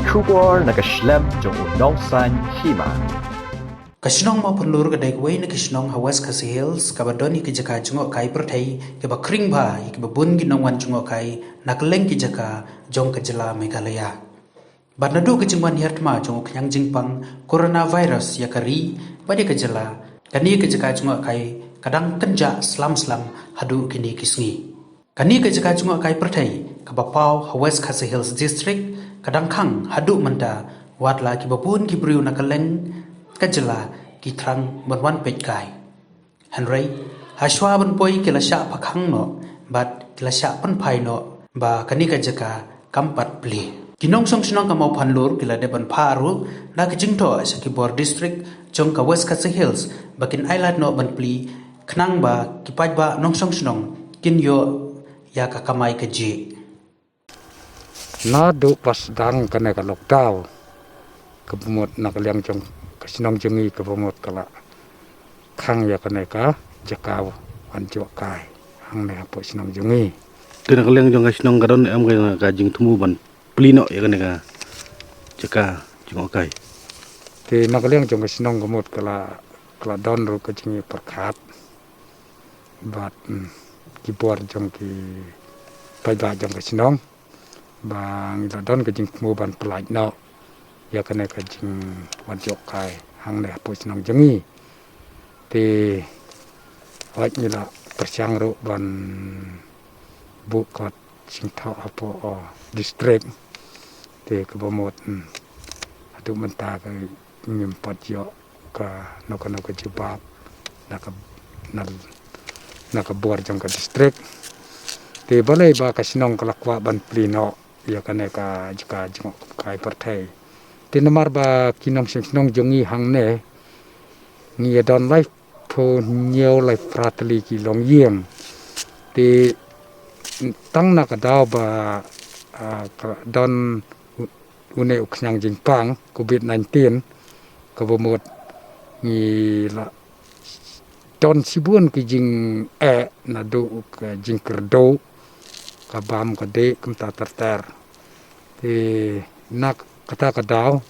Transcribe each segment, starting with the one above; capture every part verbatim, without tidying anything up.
Khubor na ka shlem jong u nongsan hima. Ka shnong Mawphanlur ka dei kawei na ka shnong ha West Khasi Hills kaba don ïa ki jaka jngohkai pyrthei kiba khring bha ïa kiba bun ki nongwan jngohkai na kylleng ki jaka jong ka jylla Meghalaya. Bad naduh ka jingwan hiar thma jong u khñiang jingpang coronavirus ïa ka ri bad ïa ka jylla, kane ka jaka jngohkai ka dang kynjah slam slam haduh kine ki sngi. Kane ka jaka jngohkai pyrthei kaba paw ha West Khasi Hills District ka dang khang haduh mynta, wat la kiba bun ki briew na kylleng ka jylla ki thrang ban wan peit kai. Hynrei hashwa ban poi ki la shah pakhang noh bad ki la shah pynphai noh ba kane ka jaka kam pat plie. Ki nongshong shnong ka Mawphanlur ki la dep ban phah ruh da ka jingthoh sha ki bor district jong ka West Khasi Hills ba kin ailad noh ban plie khnang ba ki paidbah nongshong shnong kin ïoh ïa ka kamai kajih. Naduh ba sdang kane ka lockdown, kaba mut na ka liang jong ka shnong jong ngi kaba mut ka la khang ïa kane ka jaka wan jngohkai hangne hapoh shnong jong ngi. Te na ka liang jong ka shnong ka don em ka, ka jingthmu ban plie noh ïa kane ka jaka jngohkai? Te na ka liang jong ka shnong ka mut ka la, ka la don ruh ka jingïapyrkhat bad, mm, ki bor jong ki paidbah jong ka shnong ba ngi la don ka jingthmu ban pyllait noh ïa kane ka jingwan jngohkai hangne hapoh shnong jong ngi. Te hooid ngi la pyrshang ruh ban buh ka jingthoh hapoh, oh, district. Te kaba mut, mm, haduh mynta ka ngim pat ïoh kano kano ka jubab na ka, na, na ka bor jong ka district. Te balei ba ka shnong ka la kwah ban plie noh ïa kane ka jaka jngohkai pyrthei? Te namar ba ki nongshong shnong jong ngi hangne ngi ïa don laiphew hynñiew laiphew phra tylli ki longïing. Te tang na ka daw ba, ah, ka don u-, une u khñiang jingpang covid nineteen, kaba mut ngi la don shibun ki jingeh naduh ka jingkyrduh, ka bam ka dih kumta ter ter. Te na kata ka daw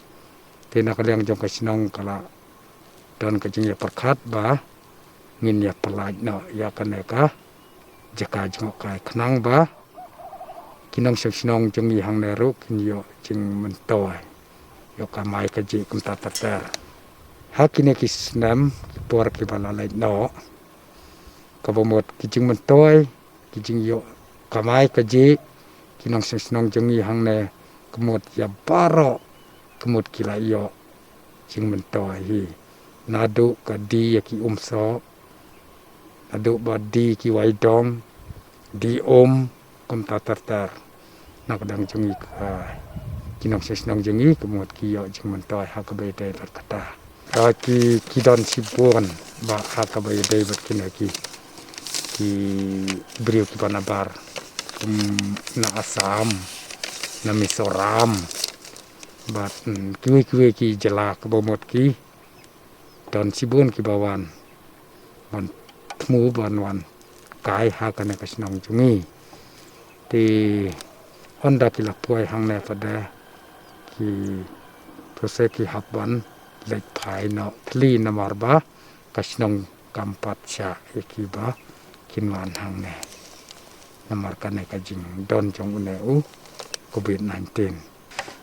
te na ka liang jong ka shnong ka la don ka jingïapyrkhat ba ngin ïa pyllait noh ïa kane ka jaka jngohkai khnang ba ki nongshong shnong jong ngi hangne ruh kin ïoh jingmyntoi, ïoh kamai kajih kumta ter ter. Ha kine ki snem ki por kiba la leit noh, kaba mut ki jingmyntoi, ki jingïoh kamai kajih ki nongshong shnong jong ngi hangne ka mut ïa baroh ka mut ki la ïoh jingmyntoi hi. Naduh ka die ïa ki umsoh, naduh ba die ki waidong, die um, kumta ter ter. Na ka liang jong ngi ka, ki nongshong shnong jong ngi ka mut ki ïoh jingmyntoi ha kaba ïadei bad kata. Ka ki, ki don shibun ba ha kaba ïadei bad kine ki, ki briew kiba nabar, kum na Assam, na Mizoram bad, mm, kiwei kiwei ki jylla kaba mut ki don shibun kiba wan ban thmu ban wan kai ha kane ka shnong jong ngi. Te hynda ki la poi hangne pat de ki, to se ki hap ban leit phai noh thli namar ba ka shnong kam pat shah ïa kiba kin wan hangne namar kane ka jingdon jong une u covid nineteen.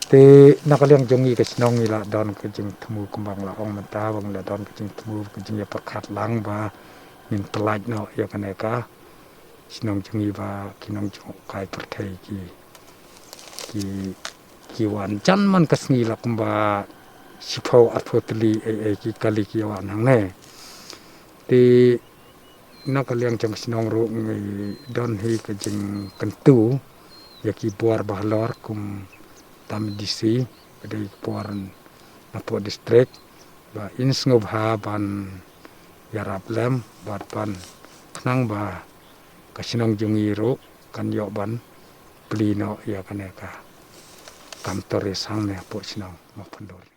Te na ka liang jong ngi ka shnong ngi la don ka jingthmu kumba nga la ong mynta, ba ngi la don ka jingthmu, ka jingïapyrkhat lang ba ngin pyllait noh ïa kane ka shnong jong ngi ba ki nongjngohkai pyrthei ki, ki, ki wan jan man ka sngi la kumba shiphew arphew tylli ei ei ki kali ki wan hangne. Te na ka liang jong ka shnong ruh ngi don hi ka jingkyntu ïa ki bor ba halor kum tam D C, ka dei ka bor napoh district, ba in sngewbha ban ïarap lem bad ban khnang ba ka shnong jong ngi ruh kan ïoh ban plie noh ïa kane ka kam tourist hangne hapoh shnong Mawphanlur.